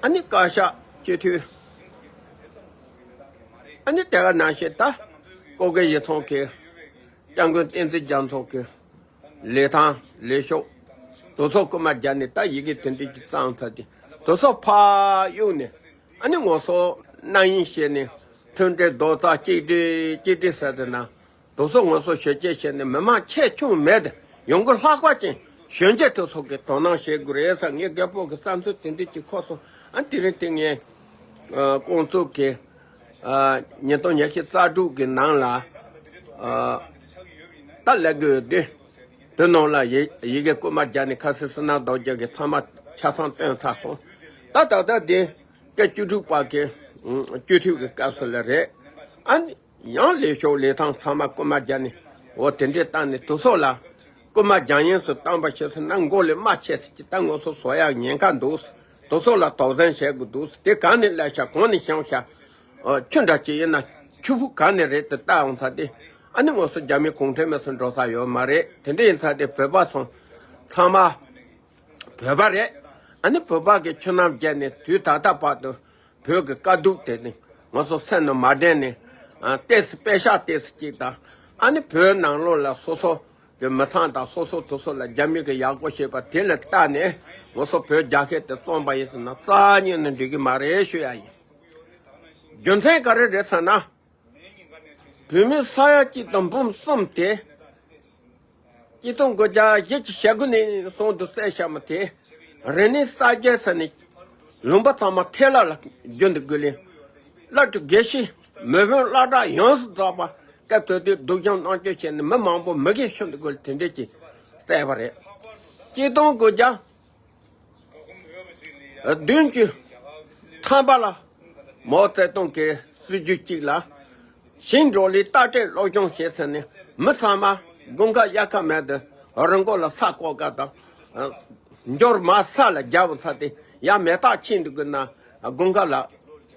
ཨ་ནི་བཀའ་ཤག་སྤྱི་འཐུས་ཨ་ནི་དེ་ག་ནང་བཞིན་ད་ཀོ་ཀེ་ཡིད་ཚོང་གི་སྐྱབས་མགོན་བསྟན་འཛིན་རྒྱ་མཚོ་གི་ལི་ཐང་ལས་ཤོག་དེ་ཚོ་རྐུན་མ་རྒྱག་ནས་ད་ཡི་གེ་དེ་འདྲ་ཅིག་བརྩམས་ཚར་ཏེ་དེ་ཚོ་ཕར་གཡུགས་ནས་ཨ་ནི་ང་ཚོ་རྣམ་གཡེང་བྱས་ནས་མཐུན་སྒྲིལ་རྡོག་རྩ་གཅིག་སྒྲིལ་གཅིག་སྒྲིལ་ཟེར་ཏེ་ན། དེ་ཚོ་ང་ཚོ་གཞོན་སྐྱེས་བྱས་ནས་མི་མང་ཆེ་ཆུང་མེད་དེ་ཡོང་སྒོ་ལྷག་པ་ཅན་གཞོན་སྐྱེས་དེ་ཚོ་གིས་དོ་སྣང་བྱེད་དགོས་རེད་ཟེར། ངས་རྒད་པོ་གི་བསམ་ཚུལ་དེ་འདྲ་ཅིག་འཁོར་སོང་། ཨ་དེ་རིང་དེ་ངས་ཨ་ཀོང་ཙུའུ་གི་ཨ་ཉིས་སྟོང་ཉི་ཤུ་རྩ་དྲུག་གི་ནང་ལ་ཨ་ད་ལས་དགོས་དེ་དེ་ནང་ལ་ཡི་ཡི་གེ་རྐུན་མ་རྒྱག་ནས་ཁ་སང་བསོད་ནམས་རྡོ་རྗེ་གིས་ཚང་མ་ཆ་ཚང་བཏོན་ཚར་སོང་། ད་ད་ལྟ་དེ་སྐབས་བཅུ་དྲུག་པ་གི་ཨ་སྤྱི་འཐུས་ཀྱི་སྐབས་སུ་ལ་རེད། ཨ་ནི། ཡང་ལས་ཤོག་ལི་ཐང་ཚང་མ་རྐུན་མ་རྒྱག་ནས་འོ་དེ་འདྲས་བཏང་ནས་དེ་ཚོ་ལ་རྐུན་མ་རྒྱག་ཡིན་ཟེར་བཏང་པ་བྱས་ཟེར་ན་མགོ་ལས་རྨ་ཆད་ཟེར་གྱི། ད་ང་ཚོ་བཟོ་ཡག་ཉེན་ཁ་འདུག་དེ་ཚོ་ལ་དོགས་ཟོན་བྱེད་དགོས་འདུག་དེ་གང་ནས་སླེབས་ཤག་གང་ནས་བྱུང་ཤག་ཨ་ཆུ་འདྲ་ཅིག་ཡིན་ན་ཆུ་ཕུག་གང་ནས་རེད་དེ་ལྟ་འོང་ཚར་ཏེ་ཨ་ནི་ང་ཚོ་རྒྱ་མི་གུང་ཁྲན་མི་ཚོ་འགྲོ་ས་ཡོད་མ་རེད། དེ་འདྲས་ཡིན་ཚར་ཏེ་བོད་པ་ཚོ་ཚང་མ། བོད་པ་རེད། ཨ་ནི་བོད་པ་གི་ཆུ་ནང་བརྒྱབ་ནས་དུས་ད་ལྟ་བར་དུ་བོད་ཀྱི་དཀའ་སྡུག་དེ་ནི་ང་ཚོ་སེམས་ནང་མ་དྲན་ནས་ཨ་ཏོག་ཙམ་པེ་ཤག་ཏོག་ཙམ་ཅིག་དང་ཨ་ནི་བོད་ནང་ལོགས་ལ་སོ་སོ་གི་མི་ཚང་དང་སོ་སོ་དེ་ཚོ་ལ་རྒྱ་མི་གི་ཡག་པོ་བྱེད་པ་དེ་ལ་བལྟས་ནས་ང་ཚོ་བོད་རྒྱལ་ཁབ་དེ་བཙོང་པ་ཡིན་ཟེར་ན་རྩ་ཉིད་ནས་འགྲིག་གི་མ་རེད་ཞུ་ཡ་ཡིན། རྒྱུ་མཚན་ག་རེ་རེད་ཟེར་ན། བོད་མི་ས་ཡ་གཅིག་དང་འབུམ་གསུམ་དེ། གཅིག་སྟོང་དགུ་བརྒྱ་བཞི་བཅུ་ཞེ་དགུ་ནས་བཟུང་དུ་བསད་བཞག་མི་དེ། རིག་གནས་གསར་བརྗེ་ཟེར་ནས། ལུང་པ་ཚང་མ་ཐལ་ལ་ལ་བསྒྱུར་འདུག་དགོས་ལེ། བླ་སྤྲུལ་དགེ་བཤེས་མི་དཔོན་སློབ་གྲྭ་ཡོངས་སུ་རྫོགས་པ་སྐབས་དེ་དུས་སྡུག་སྦྱོང་གནང་སྤྱོད་བྱས་ནས་མི་མང་པོ་མི་རྒན་ཤི་འདུག་དགོས་ལེ་དེ་འདྲས་ཀྱིས་བསད་པ་རེད། གཅིག་སྟོང་དགུ་བརྒྱ། བདུན་ཅུ་ཐམ་པ་ལ་མའོ་ཙེ་ཏུང་གི་སྲིད་ཇུས་གཅིག་ལ་ཞིང་འབྲོག་ལས་ལྟ་སྤྲོད་སློབ་སྦྱོང་བྱེད་ཟེར་ནས་མི་ཚང་མ་དགུན་ཁ་དབྱར་ཁ་མེད་དུ་རི་མགོ་ལ་ས་བརྐོ་ག་དང་འབྱོར་མ་ས་ལ་རྒྱབ་ཚར་ཏེ་ཡ་མེ་སྟག་ཕྱིན་འདུག་གི་ན་དགུན་ཁ་ལ་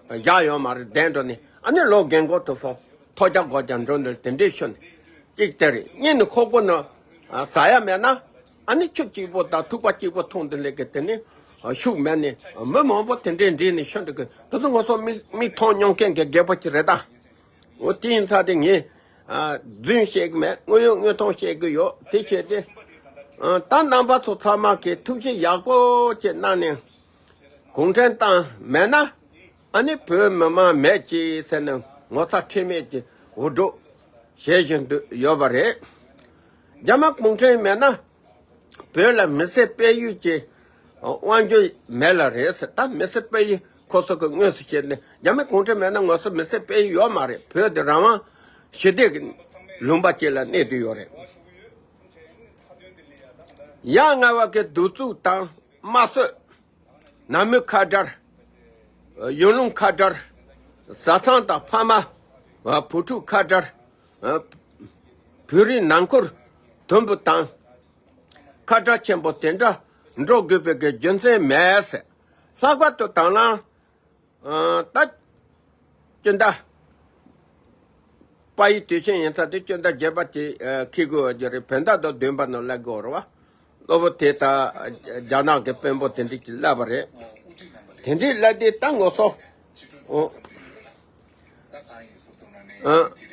བཞག་ཡོད་མ་རེད། གདན་འགྲོ་ནས་ཨ་ནི་ལོ་རྒན་གོག་དེ་ཚོ། ཐོ་རྒྱག་སྒོ་རྒྱག་འགྲོ་འདིར་དེ་འདྲའི་ཤོད་ནས་གཅིག་དེ་རེད། གཉིས་ནི་ཁོག་པ་ན་ཟ་ཡ་མེད་ན་ཨ་ནི་ཆུ་གཅིག་པོ་དང་ཐུག་པ་གཅིག་པོ་འཐུང་དེ་ལས་ཀྱི་དེ་ནི་ཤུགས་མེད་ནས་མི་མང་པོ་དེ་འདྲའི་འདྲེས་ནས་ཤོད་འདུག་གི། དེ་ཚོ་ང་ཚོ་མིག་མིག་མཐོང་མྱོང་མཁན་གྱི་རྒད་པོ་ཅིག་རེད་ད། འོ་དེ་ཡིན་ཚ་དེ་ངས་རྫུན་བཤད་གི་མེད། དངོས་ཡོད་དངོས་མཐོང་བཤད་གི་ཡོད། དེ་བྱས་ཏེ་ད་རྣམ་པ་ཚོ་ཚང་མ་གི་ཐུགས་བཞེད་ཡག་པོ་ཅིག་གནང་ནས་གུང་ཁྲན་ཏང་མེད་ན། ཨ་ནི་བོད་མི་མང་མེད་ཅེས་ཟེར་ནས་ངོ་ཚ་ཁྲེལ་མེད་ཀྱི་འུར་སྒྲོག་བྱེད་བཞིན་དུ་ཡོད་པ་རེད། རྒྱ་དམར་གུང་ཁྲན་མེད་ན་བོད་ལ་མི་སེར་སྤེལ་ཡུལ་གྱི་དབང་སྒྱུར་མེད་ལ་རེད་ཟེར། ད་མི་སེར་སྤེལ་ཡུལ་ཁོ་ཚོ་གི་དངོས་སུ་བཤད་ནས་རྒྱ་དམར་གུང་ཁྲན་མེད་ན་ང་ཚོ་མི་སེར་སྤེལ་ཡུལ་ཡོད་མ་རེད། བོད་དེ་རང་དབང་ཞི་བདེ་གི་ལུང་པ་ཅིག་ལ་གནས་བསྡད་ཡོད་རེད། ཡ་ང་བ་གི་གདུག་རྩུབ་དང་དམར་གསོད། ནང་མི་ཁ་བྲལ། ཡུལ་ལུང་ཁ་བྲལ། བཟའ་ཚང་དང་ཕ་མ། བུ་ཕྲུག་ཁ་བྲལ། བོད་རིགས་ནང་ཁུལ་དུམ་བུ་དང་། ཁ་བྲལ་ཆེན་པོ་དེ་འདྲ་འགྲོ་དགོས་པའི་གི་རྒྱུ་མཚན་མེད་ཟེར། ལྷག་པར་དུ་དང་བླངས། ད། སྤྱི་ཟླ། དཔལ་ཡུལ་དུས་ཆེན་ཡིན་ཙང་དེ་སྤྱི་ཟླ་བརྒྱད་པ་དེ་འཁེལ་དགོས་པ་རེད། བོད་ཟླ་དང་བདུན་པ་ནང་སླེབས་དགོས་རེད་བ། གློ་བུར་དེ་ད་རྒྱ་ནག་གི་དཔོན་པོ་དེ་འདྲས་ཀྱིས་སླེབས་པ་རེད། དེ་འདྲས་སླེབས་དུས་ད་ང་ཚོ། ཨོ། ཨ།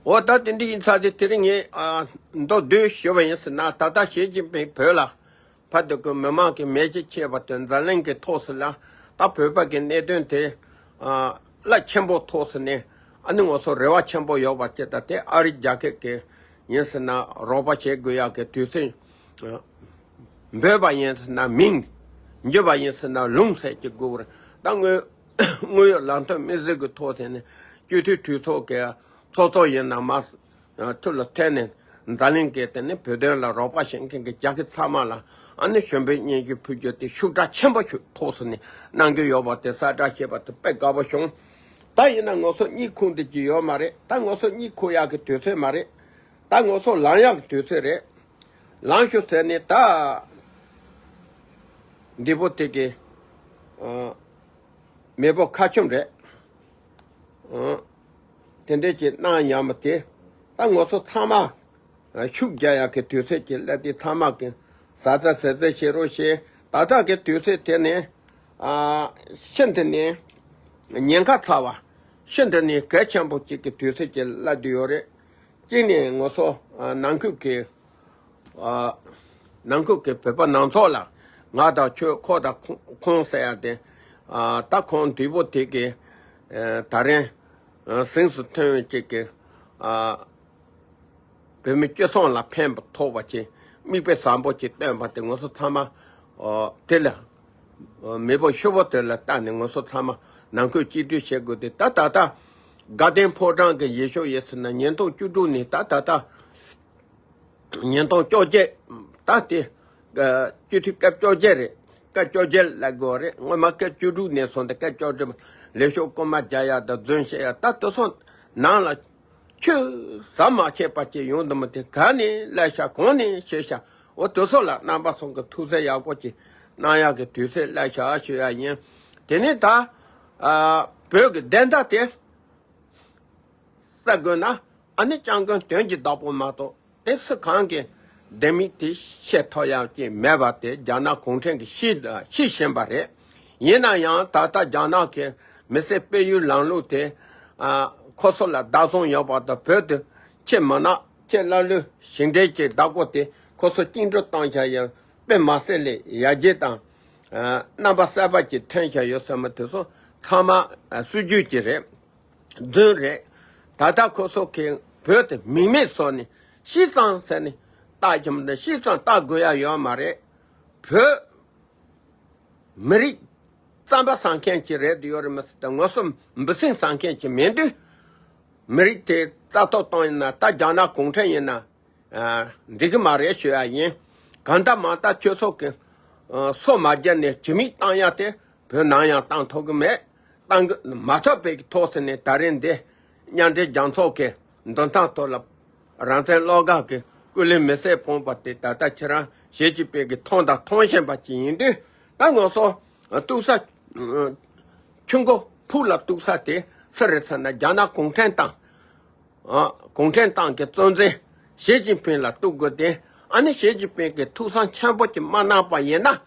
འོ་ད་དེ་འདྲ་ཡིན་ཙང་དེ་དེ་རིང་ངས་ཨ་མདོར་བསྡུས་ཞུས་པ་ཡིན་ཟེར་ན། ད་ལྟ་ཞི་ཅིན་ཕིང་བོད་ལ་ཕར་དུ་གི་མི་མང་གི་མེ་ལྕེ་མཆེད་པ་དེ་འཛམ་གླིང་གི་ཐོག་སུ་ལ་ད་བོད་པ་གི་གནད་དོན་དེ་ཨ་རླབས་ཆེན་པོ་ཐོག་སུ་ནས་ཨ་ནི་ང་ཚོ་རེ་བ་ཆེན་པོ་ཡོད་པ་ཅིག་ད་དེ་ཨ་རི་རྒྱལ་ཁབ་ཀྱི་ཡིན་ཟེར་ན་རོགས་པ་བྱེད་དགོས་ཡག་གི་དུས་ཚོད། འབོད་པ་ཡིན་ཟེར་ན་མིང་། འཇུ་བ་ཡིན་ཟེར་ན་ལུང་ཟེར་གྱི་དགོས་རེད། ད་དངོས་དངོས་ཡོད་ལམ་སྟོན་དམིགས་བསལ་གྱི་ཐོག་དེ་ནས་སྤྱི་འཐུས་གྲོས་ཚོགས་ཀྱི་ཚོགས་གཙོ་ཡིན་ན་མ་ཐུགས་ལ་འཐད་ནས་འཛམ་གླིང་གི་དེ་ནས་བོད་དོན་ལ་རོགས་པ་བྱེད་མཁན་གྱི་རྒྱལ་ཁབ་ཚང་མ་ལ་ཨ་ནི་ཞུ་འབོད་སྙན་ཞུ་ཕུལ་རྒྱུ་དེ་ཤུགས་དྲག་ཆེན་པོ་ཞིག་ཐོག་སུ་ནས་གནང་གི་ཡོད་པ་དེ་གསལ་བསྒྲགས་བྱས་པ་དེ་དཔེ་དགའ་པོ་བྱུང་། ད་ཡིན་ན་ང་ཚོ་གཉིད་ཁུག་འདི་ཀྱི་ཡོད་མ་རེད། ད་ང་ཚོ་གཉིད་ཁུག་ཡག་གི་དུས་ཚོད་མ་རེད། ད་ང་ཚོ་ལངས་ཡག་གི་དུས་ཚོད་རེད། ལངས་ཤོག་ཟེར་ནས་ད། འདི་པོ་དེ་གི་ཨ་མེས་པོ་ཁ་ཆུམ་རེད། ཨ་དེ་འདྲས་ཀྱི་གནང་ཡག་མ་དེ། ད་ང་ཚོ་ཚང་མ་ཤུགས་རྒྱག་ཡག་གི་དུས་ཚོད་ཀྱི་སླེབས་དུས་ཚང་མ་གི་ཟ་ཟ་ཟེ་ཟེ་བྱེད་རོགས་བྱེད། ད་ལྟ་གི་དུས་ཚོད་དེ་ནི་ཨ་ཤིན་ཏུ་ནས་ཉེན་ཁ་ཚ་བ། ཤིན་ཏུ་ནས་གལ་ཆེན་པོ་གཅིག་གི་དུས་ཚོད་ཀྱི་སླེབས་དུས་ཡོད་རེད། གཅིག་ནས་ང་ཚོ་ཨ་ནང་ཁུལ་གྱི་ཨ་ནང་ཁུལ་གྱི་བོད་པ་ནང་ཚོགས་ལ་ང་དང་ཁྱོད་ཁོ་དང་ཁོ་ཁོང་ཟེར་ཡ་དེ་ཨ་ད་ཁོང་དུས་པོ་དེ་གི་ཨ་ད་རིང་ཨ་གཟེངས་སུ་ཐོན་ཡོད་ཅིག་གི་ཨ་བོད་མི་སྤྱི་ཚོགས་ལ་ཕན་ཐོགས་པ་ཅིག་མིག་དཔེ་བཟང་པོ་ཅིག་སྟོན་པ་དེ་ང་ཚོ་ཚང་མ་ཨ་དེ་ལ་ཨ་མེས་པོ་ཤོག་བུ་དེ་ལ་བལྟས་ནས་ང་ཚོ་ཚང་མ་ནང་ཁུལ་གཅིག་སྒྲིལ་བྱེད་དགོས་ཏེ། ད་ད་ལྟ་དགའ་ལྡན་ཕོ་བྲང་གི་ཡེ་ཤུ་ཡེ་ཟེར་ན་ཉིས་སྟོང་བཅུ་དྲུག་ནས་ད་ད་ལྟ། ཉིས་སྟོང་བཅོ་བརྒྱད། ད་དེ་ཨ་སྤྱི་འཐུས་སྐབས་བཅོ་བརྒྱད་རེད། སྐབས་བཅོ་བརྒྱད་ལ་དགོས་རེད། སྔོན་མ་སྐབས་བཅུ་དྲུག་ནས་བཟུང་སྟེ་སྐབས་བཅོ་བརྒྱད་ལས་ཤོག་རྐུན་མ་རྒྱག་ཡ་དང་རྫུན་བཤད་ཡ་ད་དེ་ཚོ་ནང་ལ་ཆོས་ཟམ་མ་ཆད་པ་ཅིག་ཡོང་དུ་མི་དེ་ག་ནས་སླེབས་ཤག་གང་ནས་བྱས་ཤག་འོ་དེ་ཚོ་ལ་རྣམ་པ་ཚོ་གི་ཐུགས་བརྩེ་ཡག་པོ་ཅིག་གནང་ཡག་གི་དུས་ཚོད་སླེབས་ཤག་ཞུ་ཡ་ཡིན། དེ་ནས་ད་ཨ་བོད་ཀྱི་བདེན་མཐའ་དེ། ས་དགོས་ན་ཨ་ནི་སྐྱབས་མགོན་དོན་གྱི་བདག་པོ་མ་གཏོགས་དེ་སུ་གང་གིས་ལྡེ་མིག་དེ་ཤེས་ཐུབ་ཡག་ཅིག་མེད་པ་དེ་རྒྱ་ནག་གུང་ཁྲན་གྱིས་ཤེས་ཤེས་བཞིན་པ་རེད། ཡིན་ན་ཡང་ད་ལྟ་རྒྱ་ནག་གི་མི་སེར་སྤེལ་ཡུལ་ལམ་ལུགས་དེ་ཨ་ཁོ་ཚོ་ལ་བདག་བཟུང་ཡོད་པ་དང་། བོད་དུ་ཁྱེད་མི་ནག་ཁྱེད་ཀླ་ཀློའི་ཞིང་བྲན་གྱི་བདག་པོ་དེ་ཁོ་ཚོ་བཅིངས་འགྲོལ་བཏང་བྱ་ཡ་དཔེ་མ་སྲིད་ལས་ཡར་རྒྱས་དང་ཨ་རྣམ་པ་གསར་པ་ཅིག་ཐོན་བྱ་ཡོད་ཟེར་མ་དེ་ཚོ་ཚང་མ་ཨ་སྲོལ་རྒྱུན་གྱི་རེད། རྫུན་རེད། ད་ལྟ་ཁོ་ཚོ་གིས་བོད་དེ་མིང་མེད་བཟོས་ནས་ ཤི་ཙང་ཟེར་ནས་བཏགས་ཀྱི་མི་འདུག་ཤི་ཙང་བཏགས་དགོས་ཡ་ཡོད་མ་རེད། བོད་མི་རིགས་རྩམ་པ་ཟ་མཁན་ཅིག་རེད་ཡོད་རེད་མི་སྲིད་དང་ངོ་སོ་འབུ་སྲིན་ཟ་མཁན་ཅིག་མིན་དུས། མི་རིགས་དེ་རྩ་གཏོར་བཏང་ཡིན་ན་ད་རྒྱ་ནག་གུང་ཁྲན་ཡིན་ན་ཨ་འགྲིག་གི་མ་རེད་ཞུ་ཡ་ཡིན། གང་ལྟར་མང་ལྟར་ཁྱོད་ཚོ་གི་ཨ་སོ་མ་བརྒྱབ་ནས་ཇི་མིག་བཏང་ཡ་དེ་བོད་ནང་ཡང་བཏང་ཐུབ་གི་མེད། བཏང་གི་མ་ཐུབ་པའི་ཐོག་ཟེར་ནས་ད་རེས་འདི་མཉམ་འབྲེལ་རྒྱལ་ཚོགས་ཀྱི་མདུན་ཐང་ཐོག་ལ་རང་བཙན་བློ་དགའ་གི་སྐུ་ལུས་མེ་སྲེག་ཕོངས་པ་དེ་ད་ལྟ་ཁྱེད་རང་ཞི་ཅིན་ཕིང་གི་མཐོང་དང་མཐོང་བཞིན་པ་ཅིག་ཡིན་དུས་ད་ང་ཚོ་གཏུག་ས་ཆུ་མགོ་ཕུག་ལ་གཏུག་ས་དེ་སུ་རེད་ཟེར་ན་རྒྱ་ནག་གུང་ཁྲན་ཏང་ཨ་གུང་ཁྲན་ཏང་གི་གཙོ་འཛིན་ཞི་ཅིན་ཕིང་ལ་གཏུག་དགོས་ཏེ་ཨ་ནི་ཞི་ཅིན་ཕིང་གིས་ཐུགས་བསམ་ཆེན་པོ་ཅིག་མ་གནང་པ་ཡིན་ན་ཨ་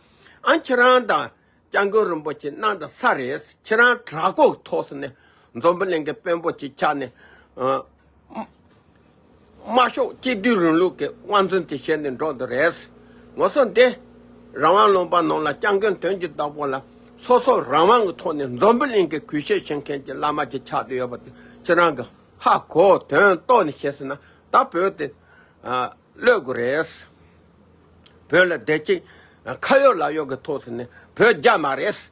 ཁྱེད་རང་དང་སྐྱབས་མགོན་རིན་པོ་ཆེ་གནང་དང་ས་རེད། ཁྱེད་རང་དྲག་པོ་ཐོག་ཟེར་ནས་འཛམ་བུ་གླིང་གི་དཔོན་པོ་ཅིག་ཆགས་ནས་ཨ་དམར་ཤོག་གཅིག་སྡུད་རིང་ལུགས་ཀྱི་དབང་འཛིན་དེ་བྱས་ནས་འགྲོ་འདོད་རེད། ངོ་སོ་འདི་རང་དབང་ལུང་པ་ནང་ལ་སྐྱབས་མགོན་དོན་གྱི་བདག་པོ་ལ་སོ་སོ་རང་དབང་གི་ཐོག་ནས་འཛམ་བུ་གླིང་གི་གུས་ཞབས་བྱེད་མཁན་གྱི་བླ་མ་ཅིག་ཆགས་བསྡད་ཡོད་པ་དེ་ཁྱེད་རང་གི་ཧ་གོ་དོན་རྟོགས་ནས་བཤད་ཟེར་ན་ད་བོད་དེ་ཨ་གློད་དགོས་རེད། བོད་ལ་བདེ་སྐྱིད་ཁ་ཡོད་ལག་ཡོད་ཀྱི་ཐོག་ཟེར་ནས་བོད་རྒྱ་མ་རེད། ས་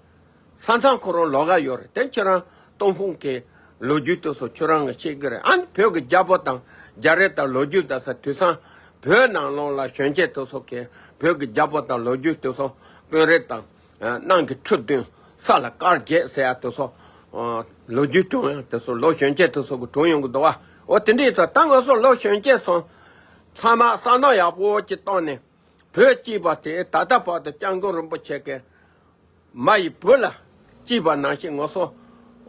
མཚམས་ཁོ་རང་ལོགས་ཀ་ཡོད་རེད། དེ་ཁྱེད་རང་ཏུང་ཧྥུང་གི་ལོ་རྒྱུས་དེ་ཚོ་ཁྱོད་རང་གིས་ཤེས་ཀྱི་རེད། ཨ་ནི་བོད་ཀྱི་རྒྱལ་པོ་དང་རྒྱལ་རབས་དང་ལོ་རྒྱུས་དང་ས་དུས་སང་བོད་ནང་ལོགས་ལ་གཞོན་སྐྱེས་དེ་ཚོ་གིས་བོད་ཀྱི་རྒྱལ་པོ་དང་ལོ་རྒྱུས་དེ་ཚོ་དཔོན་རིགས་དང་ཨ་གནམ་གྱི་ཁྲི་བདུན་ས་ལ་སྐར་བརྒྱད་ཟེར་ཡ་དེ་ཚོ་ཨ་ལོ་རྒྱུས་དྲུང་ཡང་དེ་ཚོ་ལོ་གཞོན་སྐྱེས་དེ་ཚོ་གི་དྲུང་ཡོང་གི་འདུག་བ། འོ་དེ་འདྲའི་ཚོ་ད་ང་ཚོ་ལོ་གཞོན་སྐྱེས་སོང་ཚང་མ་བསམ་བློ་ཡག་པོ་ཅིག་བཏང་ནས་བོད་སྐྱིད་པ་དེ་ད་ལྟ་བར་དུ་སྐྱབས་མགོན་རིན་པོ་ཆེ་གིས་མ་ཡི་བུ་ལ་སྐྱིད་པ་ནང་བཞིན་ང་ཚོ་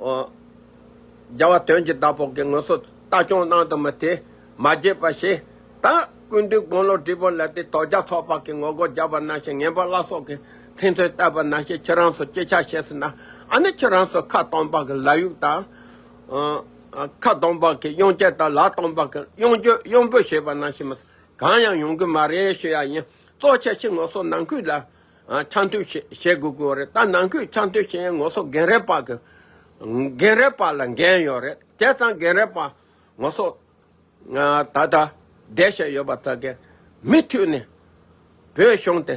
ཨོ་རྒྱལ་བ་དོན་གྱི་བདག་པོ་གིས་ང་ཚོ་ལྟ་སྐྱོང་གནང་དུ་མི་དེ་མ་བརྗེད་པ་ཞིག་ད་སྐུ་མདུན་དགུང་ལོ་བགྲེས་པོ་ལ་དེ་དོལ་རྒྱལ་ཚོགས་པ་གིས་ངོ་རྒོལ་བརྒྱབ་པ་ནང་བཞིན་ངན་པ་བླ་སྲོག་གིས་མཚན་ཐོས་བཏབ་པ་ནང་བཞིན་ཁྱེད་རང་ཚོ་སྐྱེ་ཆ་བྱས་ཟིན་ན་ཨ་ནི་ཁྱེད་རང་ཚོ་ཁ་སྟོང་པ་གི་ལ་ཡུག་དང་ཨ་ཁ་སྟོང་པ་གི་གཡང་སྐྱེས་དང་ལ་སྟོང་པ་གི་གཡང་སྐྱོ་གཡང་འབོད་བྱས་པ་ནང་བཞིན་མ་གང་ཡང་ཡོང་གི་མ་རེད་ཞུ་ཡ་ཡིན། གཙོ་ཆེ་ཤོས་ང་ཚོ་ནང་ཁུལ་ལ་ཨ་འཆམ་མཐུན་བྱེད་བྱེད་དགོས་ཀྱི་ཡོད་རེད། ད་ནང་ཁུལ་འཆམ་མཐུན་བྱེད་ཡས་ང་ཚོ་རྒན་རབས་པ་གི་རྒན་རབས་པ་ལ་འགན་ཡོད་རེད། དེ་ཙང་རྒན་རབས་པ་ང་ཚོ་ཨ་ད་ལྟ་བསྡད་བཞིན་ཡོད་པ་དག་གིས་མུ་མཐུད་ནས་བོད་གཞུང་དེ་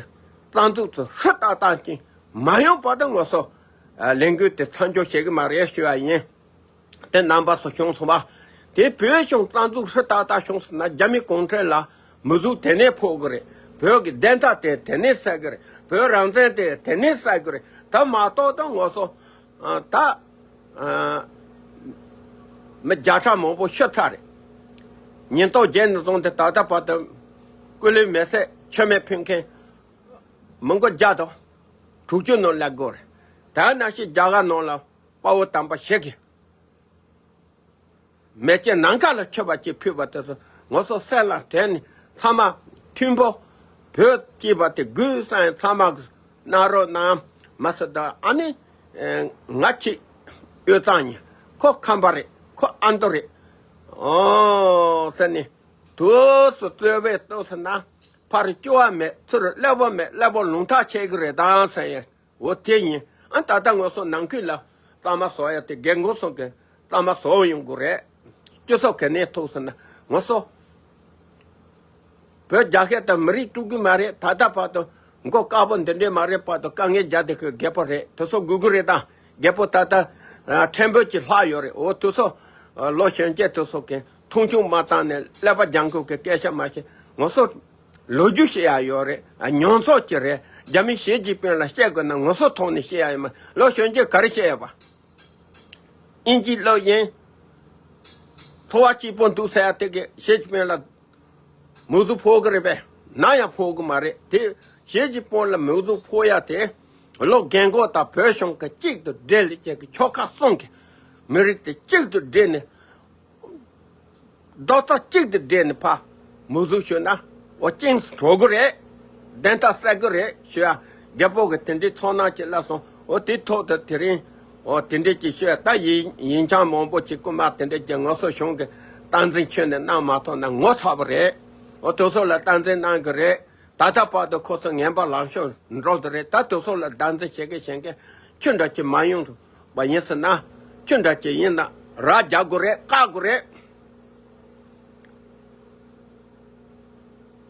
རྩ་འཛུགས་ཚོ་ཧྲི་ཏག་ཏག་ཅིག་མ་ཡོང་བར་དུ་ང་ཚོ་ཨ་ལས་འགུལ་དེ་མཚམས་འཇོག་བྱེད་ཀྱི་མ་རེད་ཞུ་ཡ་ཡིན། དེ་རྣམ་པ་སུ་བྱུང་སོང་བ། དེ་བོད་གཞུང་རྩ་འཛུགས་ཧྲི་ཏག་ཏག་བྱུང་སོང་ན་རྒྱ་མི་གུང་ཁྲན་ལ་མི་གཟུགས་དེ་ནས་ཕོག་གི་རེད། བོད་ཀྱི་བདེན་མཐའ་དེ་དེ་ནས་གསལ་གི་རེད། བོད་རང་བཙན་དེ་དེ་ནས་གསལ་གི་རེད། ད་མ་གཏོགས་ད་ང་ཚོ་ཨ་ད་ཨ་མི་བརྒྱ་ཕྲག་མང་པོ་ཤི་ཚར་རེད། ཉེན་རྟོག་བརྒྱད་ནས་བཟུང་སྟེ་ད་ལྟ་བར་དུ་སྐུ་ལུས་མེ་སྲེག་མཆོད་མེ་ཕུལ་མཁན་མི་མགོ་བརྒྱ་དང་དྲུག་ཅུ་ནང་སླེབས་དགོས་རེད། ད་ནང་བཞིན་རྒྱ་གར་ནང་ལ་དཔའ་བོ་དམ་པ་ཞིག་གིས་མེ་ལྕེ་ནམ་མཁའ་ལ་མཆོད་པ་ཅིག་ཕུལ་བ་དེ་ཚོ་ང་ཚོ་སེམས་ལ་དྲན་ནས་ཚང་མ་མཐུན་པོ་བོད་སྐྱིད་པ་དེ་དགོས་བསམ་ཡས་ཚང་མ་གི་གནང་རོགས་གནང་། མ་ཟད་ད་ཨ་ནི་ང་གཅིག་དབུས་གཙང་ཉིན་ཁོ་ཁམས་པ་རེད། ཁོ་ཨ་མདོ་རེད། ཨོ་ཟེར་ནས་དུས་སུ་རྩོད་པའི་སྟོབས་སུ་ན་ཕར་སྐྱོ་བ་མེད་ཚུར་སླེབས་པ་མེད་སླེབས་པ་ལུང་ཐག་ཆད་གི་རེད་དང་ཟེར་ཡས། འོ་དེ་ཡིན། ཨ་ད་ལྟ་ང་ཚོ་ནང་ཁུལ་ལ་གཙང་མ་བཟོ་ཡ་དེ་རྒན་གོག་ཚོ་གིས་གཙང་མ་བཟོ་ཡོང་དགོས་རེད། སྤྱི་ཚོགས་ག་ནས་ཐུག་ཟེར་ན་ང་ཚོ་བོད་རྒྱ་སྐད་དང་མི་རིགས་དཀྲུག་གི་མ་རེད། ད་ལྟ་བར་དུ་མགོ་དཀར་པོ་འདི་འདྲས་མ་རེད། བར་དུ་དཀའ་ངལ་རྒྱག་བསྡད་ཁོས་རྒད་པོ་རེད། དེ་ཚོ་དགོས་ཀྱི་རེད་དང་རྒད་པོ་ད་ལྟ་ཕྲན་བུ་ཅིག་ལྷག་ཡོད་རེད། འོ་དེ་ཚོ་ལོ་གཞོན་སྐྱེས་དེ་ཚོ་གིས་མཐོང་ཆུང་མ་བཏང་ནས་ཀླད་པ་རྒྱང་ཁུག་གི་སྐད་ཆ་མ་བཤད། ང་ཚོ་ལོ་རྒྱུས་བཤད་ཡ་ཡོད་རེད། ཨ་མྱོང་ཚོར་གྱི་རེད། རྒྱ་མི་ཞི་ཅིན་ཕིང་ལ་བཤད་དགོས་ན་ང་ཚོ་ཐོག་ནས་བཤད་ཡ་ཡོད་མ་རེད། ལོ་གཞོན་སྐྱེས་ག་རེ་བཤད་ཡ་བ། དབྱིན་ཇི་སློབ་ཡིན། འཚོ་བ་སྐྱིད་པོ་འདུག་ཟེར་ཡ་དེ་གི་ཞི་ཅིན་ཕིང་ལ་མིག་ཆུ་ཕོག་གི་རེད་པས། ནམ་ཡང་ཕོག་གི་མ་རེད་དེ། ཞི་ཅིན་ཕིང་ལ་མིག་ཆུ་ཕོག་ཡ་དེ་ལོ་རྒན་གོག་དང་བོད་གཞུང་གི་གཅིག་ཏུ་སྒྲིལ་ལས་བྱེད་ཀྱི་ཆོལ་ཁ་གསུམ་གྱི་མི་རིགས་དེ་གཅིག་ཏུ་སྒྲིལ་ནས། རྡོག་རྩ་གཅིག་ཏུ་སྒྲིལ་ནས་ཕར་མུ་ཟུག་ཞུ་ན་འོ་གཅིག་འགྲོ་གི་རེད། བདེན་མཐའ་གསལ་གི་རེད་ཞུ་ཡ། རྒད་པོ་གི་དེ་འདྲའི་ཚོར་སྣང་ཅིག་སླེབས་སོང་། འོ་དེ་ཐོག་ཏུ་དེ་རིང་འོ་དེ་འདྲའི་ཅིག་ཞུ་ཡ། ད་ཡིན་ཡིན་ཆང་མང་པོ་ཅིག་རྐུན་མ་དེ་འདྲའི་ཅིག་ང་ཚོ་གཞུང་གི་སྟངས་འཛིན་ཁྱོན་ནས་གནང་མ་ཐུབ་ན་ངོ་ཚ་པོ་རེད། འོ་དེ་ཚོ་ལ་སྟངས་འཛིན་གནང་གི་རེད། ད་ལྟ་བར་དུ་ཁོ་ཚོ་ངན་པ་ལངས་ཕྱོགས་འགྲོ་གི་རེད། ད་དེ་ཚོ་ལ་སྟངས་འཛིན་བྱེད་གི་བྱེད་གི་ཁྱོད་འདྲ་ཅིག་མ་ཡོང་ཐུབ་པ་ཡིན་ཟེར་ན། ཁྱོད་འདྲ་ཅིག་ཡིན་ན་ར་རྒྱག་དགོས་རེད། བཀག་དགོས་རེད།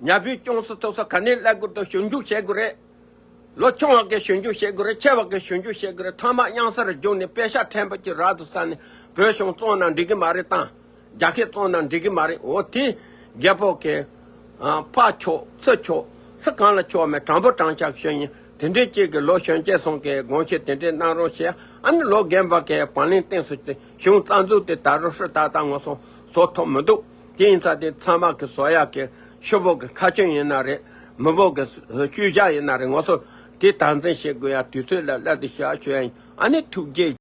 ཉ་བུས་སྐྱོང་སུ་ཐུབ་ས་ག་ནས་སླེབས་དགོས་འདུག་ཞིབ་འཇུག་བྱེད་དགོས་རེད། ལོ་ཆུང་བ་གིས་ཞིབ་འཇུག་བྱེད་དགོས་རེད། ཆེ་བ་གིས་ཞིབ་འཇུག་བྱེད་དགོས་རེད། ཐ་མག་གཡང་སར་རྒྱུགས་ནས་པེ་ཤག་ཕྲན་བུ་ཅིག་རག་འདུག་ས་ནས་བོད་གཞུང་བཙོང་ན་འགྲིག་གི་མ་རེད་དང་། རྒྱ་སྐད་བཙོང་ན་འགྲིག་གི་མ་རེད། འོ་དེ་རྒྱལ་པོ་གིས་ཨ་ཕ་ཆོག་སུ་ཆོག་སུ་གང་ལ་ཆོག་མེད་དྲང་པོ་དྲང་བཞག་ཞུས་ཡིན། དེ་འདྲའི་གཅིག་གི་ལོ་གཞོན་སྐྱེས་ཚོ་གིས་དགོངས་བཞེས་དེ་འདྲའི་གནང་རོགས་བྱས། ཨ་ནི་ལོ་རྒན་པ་གིས་བག་ལེན་བསྟེན་སུ་དེ་གཞུང་རྩ་འཛུགས་དེ་ད་རུང་ཧྲི་ཏག་ཏག་ངོ་སོ་བཟོ་ཐུབ་མི་འདུག་དེ་ཡིན་ཙང་དེ་ཚང་མ་གི་བཟོ་ཡག་གི་ཕྱུག་པོ་གི་ཁ་ཆེམས་ཡིན་ན་རེད། མི་བོ་གི་ཤུལ་བཞག་ཡིན་ན་རེད། ངོ་སོ་དེ་དམ་འཛིན་བྱེད་དགོས་ཡ་དུས་ཚོད་ལ་སླེབས་དེ་བཞག་ཞུ་ཡ་ཡིན། ཨ་ནི་ཐུགས་རྗེ།